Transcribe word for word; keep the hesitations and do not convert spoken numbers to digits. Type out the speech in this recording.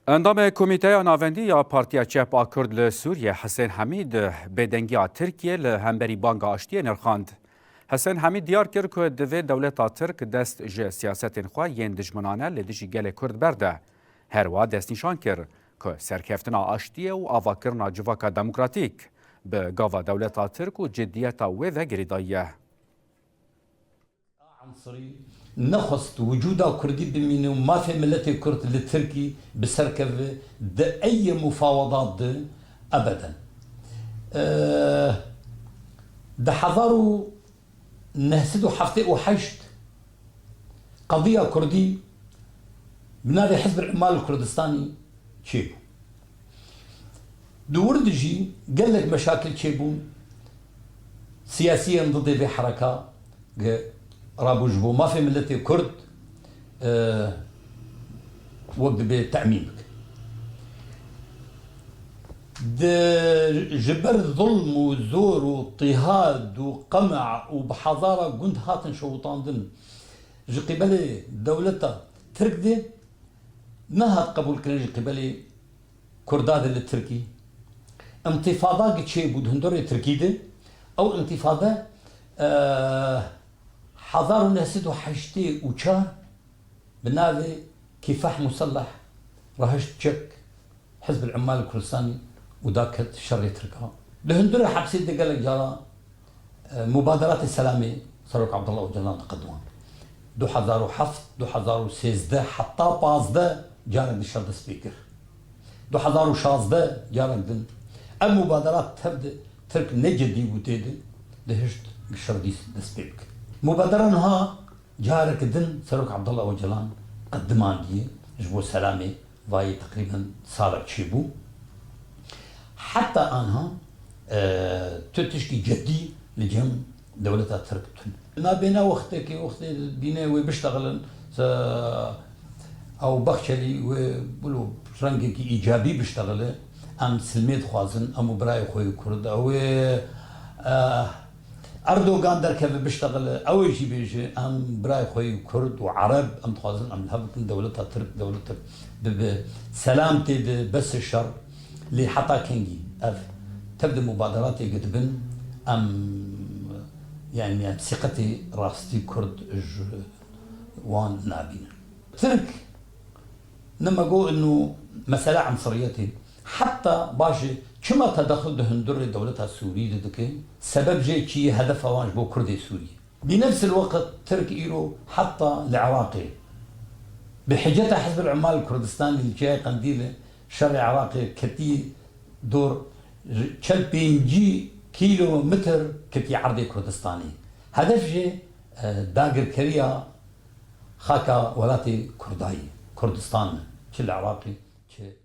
Endamê Komîteya Navendî ya Partiya Çep a Kurd li Sûriyê Hisên Hemîd bêdengiya Tirkiyê li hemberî banga aştiyê nirxand. Hisên Hemîd diyar kir ku divê dewleta Tirk dest ji siyasetên xwe yên dijminane li dijî gelê Kurd berde. Herwiha destnîşan kir ku serkeftina aştiyê û avakirina civaka demokratîk bi gava dewleta Tirk û ciddiyeta wê ve girêdayî ye. Ensirî nexwest wicûda Kurdî bimîne û mafê miletê Kurd li Tirkî bi ser keve di ey mufawedat de ebeden. Di hezar û neh sed û heftê û heşt qediya Kurdî bi navê Hizb el-Ummal el-Kurdistanî çêbû. Di wir de jî gelek meşakil çêbûn. Siyasiyên didê vê hereka ge rabû ji bo mafê miletê Kurd, e, wek dibê temîn bike. Di, ji ber zulm û zor û tîhad û qema û bi hezara gund hatin şewitandin, ji qîbelê dewleta Tirk de nehat qebûlkirin ji qîbelê Kurda de li Tirkî. Întîfada ki çêbû di hundirê Tirkî de, ew întîfade, e, hezar û neh sed û heştê û çar bi navê Kîfah Muselleh rahişt çek Hizb el-Ummal Kurdistanî û da ket şerê Tirka. Di hundirê hepsê de gelek cara, e, mubaderatê selamê Serok Abdullah Ocalan diqediman. Du hezar û heft, du hezar û sêzdeh heta pazdeh carek di şer dest pê kir. Du hezar û şazdeh carek din. Ev mubaderat tev de Tirk ne cidî bû tê de, dihişt şer dîs dest pê bike. Mubadera niha careke din Serok Abdullah Ocalan qedimandiye ji bo selamê vayê teqrîben salek çêbû. Heta anha, e, tu tişkî cidî li cem dewleta Tirk tune. Nabêna wextekê, wextê dibîne wê biştexilin, se-, ew Baxçelî wê bilo rengekî îcabî biştexile, em silmê dixwazin, em û birayê xwe yê Kurd, ew ê, e, Erdogan derkeve biştexile, ew ê jî bêje, em birayê xwe yê Kurd û Ereb, em dixwazin em li hev bikin, dewleta Tirk, dewletek bibe selam tê de, bes şer. Lê heta kengî ev tev de mubaderatê dibin, em, yanî em sîqetê rastî Kurd ji wan nabînin. Tirk, ne me got inu mesela ensiriyetê, heta baş e, çima tedexul di hundirê dewleta Sûrî de dike, sebeb jê çi ye, hedefa wan ji bo Kurdê Sûrî ye. Bi nefs el-weqt Tirk îro heta li Iraqê bi hiceta Hizb el-Ummal Kurdistanî li Çiyayê Qendîlê şerê Iraqê ketî dor çel pêncî kîlometr ketî erdê Kurdistanî. Hedef jê, e, dagirkeriya xaka welatê Kurdayî, Kurdistan, çi li Iraqê, çi